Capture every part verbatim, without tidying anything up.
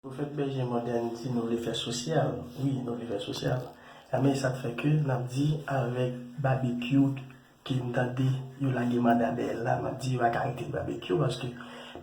Pwofèt Bèje Modèn di nou vle fè sosyal. Wi, nou vle fè sosyal. Enben, sa k fè ke n ap di avèk Babekyou ke m tande yo lage manda dèyè l la, m ap di yo pa ka rete Babekyou, paske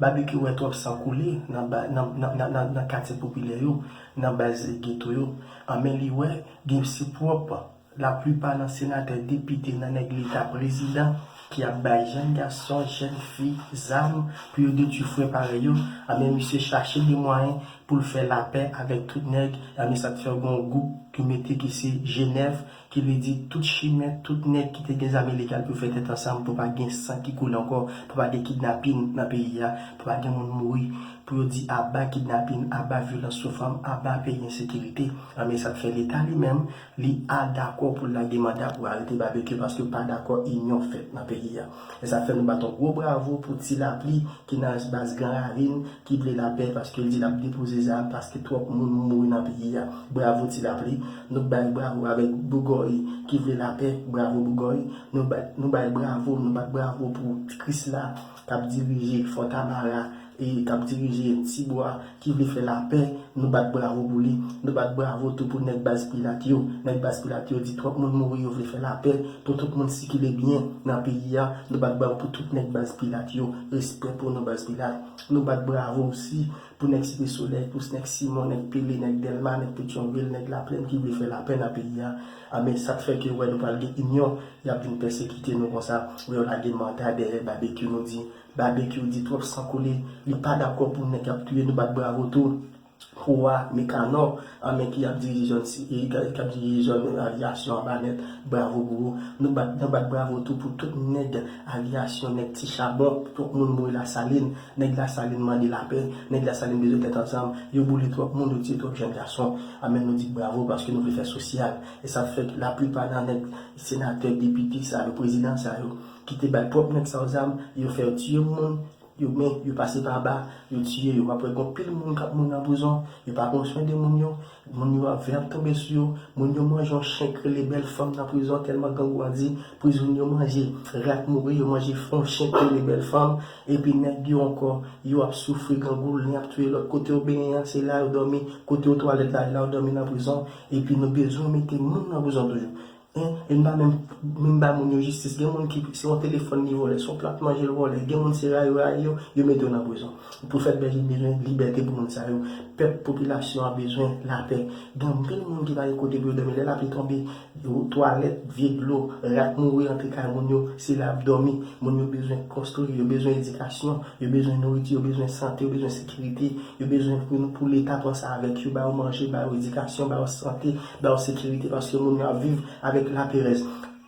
Babekyou wè twòp san koule nan ba- nan, nan, nan, nan, nan katye popilè yo, nan baz geto yo. Enben, li wè gen se pwòp laplipa nan senatè, depite, nan nèg leta, prezidan ki ap bay jèn gason, jèn fi zam pou yo detwi frè parèy yo. Enben, misye chache de mwayen pou l fè lapè avèk tout nèg. Enben, sa k fè gen yon gwoup ki mete ki se Jenèv, ki vle di tout chimè, tout nèg ki te gen zam ilegal pou fè tèt ansanm, pou pa gen san ki koule ankò, pou pa gen kidnapin nan peyi a, pou pa gen moun mouri, pou yo di aba kidnapin, aba vyolans sou fanm, aba peyi ensekirite. Enben, sa k fè leta li menm, li a dakò pou l lage manda pou arete Babekyou, paske pa dakò inyon fèt nan peyi a. E sa fè nou bat yon gwo bravo pou Ti Lapli ki nan baz Gran Ravin, ki vle lapè, paske l di l ap depoze zam, paske twòp moun mouri nan peyi a. Bravo Ti Lapli. Nou bay bravo avèk Bougòy ki vle lapè. Bravo Bougòy. Nou bay, nou bay bravo, nou bat bravo pou Krisla k ap dirije Fontamara e k ap dirije Tibwa ki vle fè lapè. Nou bat bravo pou li. Nou bat bravo tou pou nèg baz Pilat yo. Nèg baz Pilat yo di twòp moun mouri, yo vle fè lapè pou tout moun sikile byen nan peyi a. Nou bat bravo pou tout nèg baz Pilat yo. Respè pou nou baz Pilat. Nou bat bravo osi pou nèg Site Solèy, pou nèg Simon, nèg Pele, nèg Dèlma, nèg Petyonvil, nèg Laplèn ki vle fè lapè nan peyi a. Enben, sa k fè ke w wè nou pral gen inyon, y ap vin pèsekite nou konsa. Yo lage manda dèyè Babekyou, nou di Babekyou di twòp san koule, li pa dakò pou nèg k ap touye, nou bat bravo tou pou wa Mekanò, enben, ki ap dirije zòn si- e, ki ap dirije zòn avyasyon anba nèt. Bravo pou ou. Nou bat, nou bat bravo tou pou tout nèg avyasyon, nèg Ti Chabon, tout moun mouri Lasalin, nèg Lasalin mande lapè, nèg Lasalin bezwen tèt ansanm, yo boule twòp moun, yo tiye twòp jèn gason. Enben, nou di bravo paske nou vle fè sosyal. E sa fè ke laplipa nan nèg senatè, depite sa yo, prezidan sa yo, ki te bay pwòp nèg sa yo zam, yo fè yo tiye moun, yo men, yo pase pa ba, yo tiye yo. Apre, gon pil moun k ap mouri nan prizon, yo pa pran swen de moun yo, moun yo ap vè ap tonbe sou yo, moun yo manje yon chen k rele bèl fanm nan prizon, tèlman grangou a di, prizon yo manje rat mouri, yo manje fon chen k rele bèl fanm, epi nèg yo ankò, yo ap soufri grangou, len ap touye lòt kote yo benyen an, se la yo dòmi, kote yo twalèt la, la yo dòmi nan prizon, epi nou bezwen mete moun nan prizon toujou. En, e m pa menm, menm ba moun yo jistis. Gen moun ki, se yon telefòn li vòlè, se yon plat manje l vòlè. Gen moun se rayi yo rayi yo, yo mete yo nan prizon. Pwofèt Bèje bezwen libète pou moun sa yo. Pèp, popilasyon an bezwen lapè. Gen anpil moun ki pa gen kote pou yo dòmi. Lè lapli tonbe, yo, twalèt, vye dlo, rat mouri antre kay moun yo, se la y ap dòmi. Moun yo bezwen konstwi, yo bezwen edikasyon, yo bezwen nouriti, yo bezwen sante, yo bezwen sekirite, yo bezwen pou nou, pou Leta pran sa avèk yo, ba yo manje, ba yo edikasyon, ba yo sante, ba yo sekirite, paske moun yo ap viv avèk laperèz.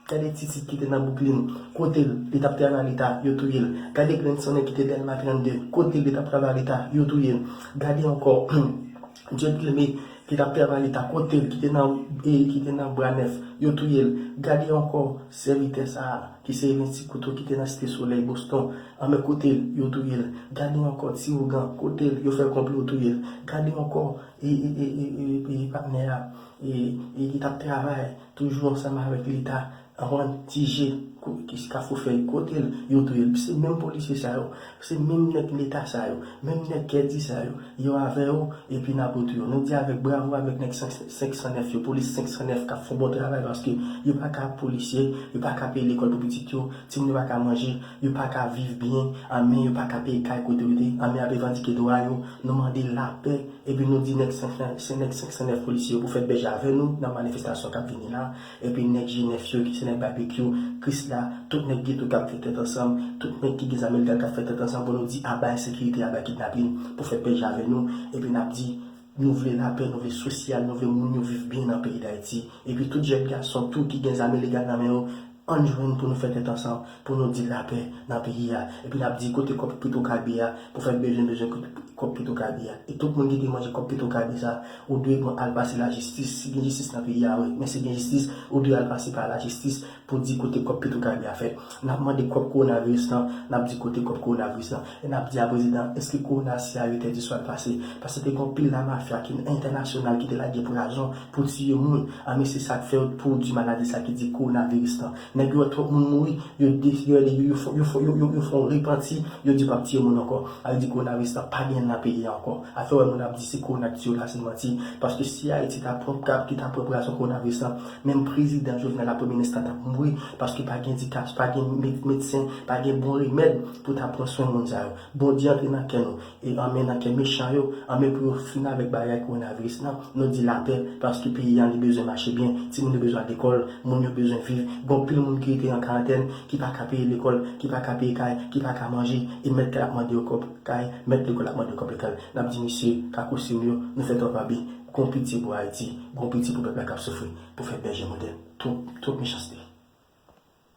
Gade Titit ki te nan Bouklin, kote l, li t ap travay Leta, yo touye l. Gade Glenn Sonnen ki te Dèlma trannde, kote l, li t ap travay Leta, yo touye l. Gade ankò, Dieudlemé ki t ap travay Leta, kote l, ki te nan, e, ki te nan Bwa Nèf, yo touye l. Gade ankò sèvitè sa a, ki se Evensti Kouto ki te nan Site Solèy, Boston, anben kote l, yo touye l. Gade ankò Ti Ougan, kote l, yo fè konplo touye l. Gade ankò, e, e, e, e, e, e patnè a, e, e ki t ap travay toujou ansanm avèk Leta, anvan Ti Je, kou- ki Kafou Fèy, kote l, yo touye l. Se menm polisye sa yo, se menm nèg Leta sa yo, menm nèg kèdi sa yo, yo avè yo, epi n ap retouye yo. Nou di avèk bravo avèk nèg senk san nèf yo, polis senk san nèf k ap fè yon bon travay, paske yo pa ka polisye, yo pa ka peye lekòl pou pitit yo, timoun yo pa ka manje, yo pa ka viv byen, anben yo pa ka peye kay kote yo te, anben y ap revandike dwa yo. Nou mande lapè, epi nou di nèg senk san, se nèg senk san nèf polisye yo Pwofèt Bèje avè nou nan manifestasyon k ap vini la, epi nèg Jenèf yo ki se nèg Babekyou, Krisla, tout nèg geto k ap fè tèt ansanm, tout nèg ki gen zam ilegal k ap fè tèt ansanm pou nou di aba ensekirite, aba kidnapin, Pwofèt Bèje avè nou, epi n ap di nou vle lapè, nou vle sosyal, nou vle moun yo viv byen nan peyi Dayiti. Epi tout jèn gason tou ki gen zam ilegal nan men yo, ann jwenn pou nou fè tèt ansanm, pou nou di lapè nan peyi a. Epi n ap di kote kòb Petwokaribe a, Pwofèt Bèje bezwen kote kòb Petwokaribe a. E tout moun ki te manje kòb Petwokaribe sa, ou dwe bon al pase lajistis. Si gen jistis nan peyi a, wi. Men si gen jistis, ou dwe al pase pa lajistis pou di kote kòb Petwokaribe a fèt. N ap mande kòb kowonaviris lan, n ap di kote kòb kowonaviris lan. E n ap di a prezidan, èske kowona sia yo entèdi swa l pase? Paske te gen anpil lamafya ki entènasyonal ki te lage pwazon pou tiye moun. Anben se sa k fè yo pwodui maladi sa ki di kowonaviris lan. Nèg yo wè twòp moun mouri, yo de- yo yo yo fè yo fè yo yo yo fè yon repanti, yo di p ap tiye moun ankò. Sa vle di kowonaviris la pa gen nan peyi a ankò. Afè wè moun ap di se kowona ki tiye yo la se manti, paske si Ayiti ta pran kab ki ta pran pwazon kowonaviris la, menm prezidan Jovenel la premye minis la t ap mouri, paske pa gen dikasyon, pa gen medsen, pa gen bon remèd pou ta pran swen moun sa yo. Bondye antre nan kè nou e anmen nan kè mechan yo, anmen pou yo fin avèk bagay kowonaviris la. Nou di lapè, paske peyi a li bezwen mache byen, timoun yo bezwen al lekòl, moun yo bezwen viv. Gen anpil moun ki rete an karantèn, ki pa ka peye lekòl, ki pa ka peye kay, ki pa ka manje, e mèt kay ap mande yo kòb kay, mèt lekòl ap mande yo kòb lekòl. N ap di mesye, kakousim yo, nou fè twòp abi, gon piti pou Ayiti, gon piti pou pèp la k ap soufri, pou fè bèje modèn. Twòp, twòp mechanste.